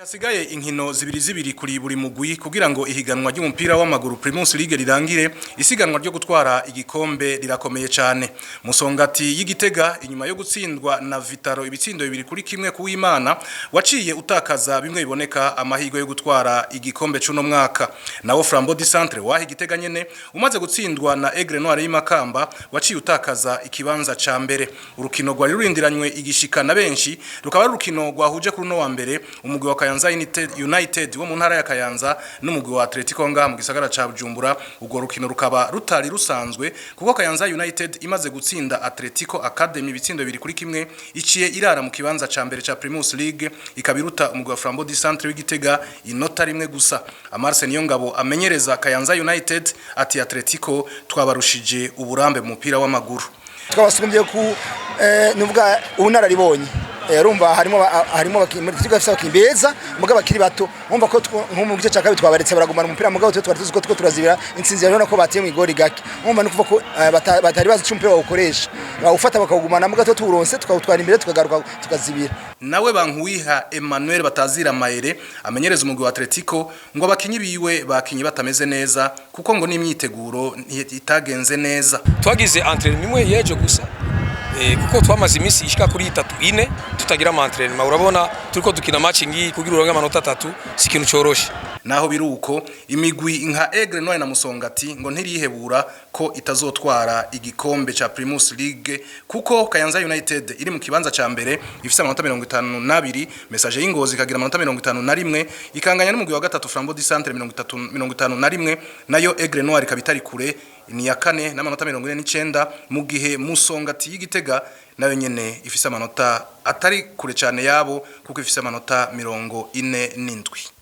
Hasigaye inkino zibiri zibiri kuri buri mugwi kugira ngo ihiganwa ry'umupira w'amaguru Primus League rirangire. Isiganwa ryo gutwara igikombe rirakomeye cyane. Musongati y'Igitega, inyuma yo gutsindwa na Vital'O ibitsindo 2-1 kuw'Imana, waciye utakaza bimwe biboneka amahirwe yo gutwara igikombe c'uno mwaka. Nawo Flambeau du Centre wahi Igitega nyene, umaze gutsindwa na Aigle Noir y'Imakamba, waciye utakaza ikibanza ca mbere. Urukino rwari rurindiranywe igishika na benshi rukaba ari urukino rwahuje kuri uno wa mbere umugwi wa Kayanza United wo mu ntara ya Kayanza n'umugwi wa Atletico ngaha mu gisagara ca Bujumbura. Urwo rukino rukaba rutari rusanzwe, kuko Kayanza United imaze gutsinda Atletico Academy ibitsindo 2-1, iciye irara mu kibanza ca mbere ca Primus League, ikabiruta umugwi wa Flambeau du Centre w'Igitega inota rimwe gusa. Amarse Niyongabo amenyereza Kayanza United ati: "Atletico twabarushije uburambe mu mupira w'amaguru." Twabasumbye ku nuvuga ubunararibonye. Urumva harimo abakinyi muri Atletico bafise abakinyi beza mugabo bakiri bato. Urumva ko nko mu gice cya kabiri twabaretse baragumana umupira, mugabo twe twari tuzi ko two turazibira intsinzi. Rero ko bateye mu igori gake, urumva ni ukuvuga ko batari bazi ico umupira bawukoresha, bawufata bakawugumana, mugabo twe tuwuronse tukawutwara imbere, tukagaruka tukazibira. Nawe Bankuwiha Emmanuel batazira Mayere amenyereza umugwi wa Atletico, ngo abakinyi biwe bakinyi batameze neza, kuko ngo n'imyiteguro itagenze neza. Twagize entraînement imwe yejo gusa, kuko twamaze iminsi ishika kuri itatu ine tutagira ama entraînement. Urabona turiko dukina match ngiyi, kugira uronke amanota 3 si ikintu coroshe. Naho biruko, imigwi nka Aigle Noir na Musongati ngo ntirihebura ko itazotwara igikombe ca Primus League, kuko Kayanza United iri mu kibanza ca mbere ifise amanota 52, Messager y'Ingozi ikagira amanota 51, ikanganya n'umugwi wa gatatu Flambeau du Centre 30 51, nayo Aigle Noir ikaba itari kure, ni ya kane n'amanota 49, mu gihe Musongati y'Igitega nayo nyene ifise amanota atari kure cyane yabo, kuko ifise amanota 47.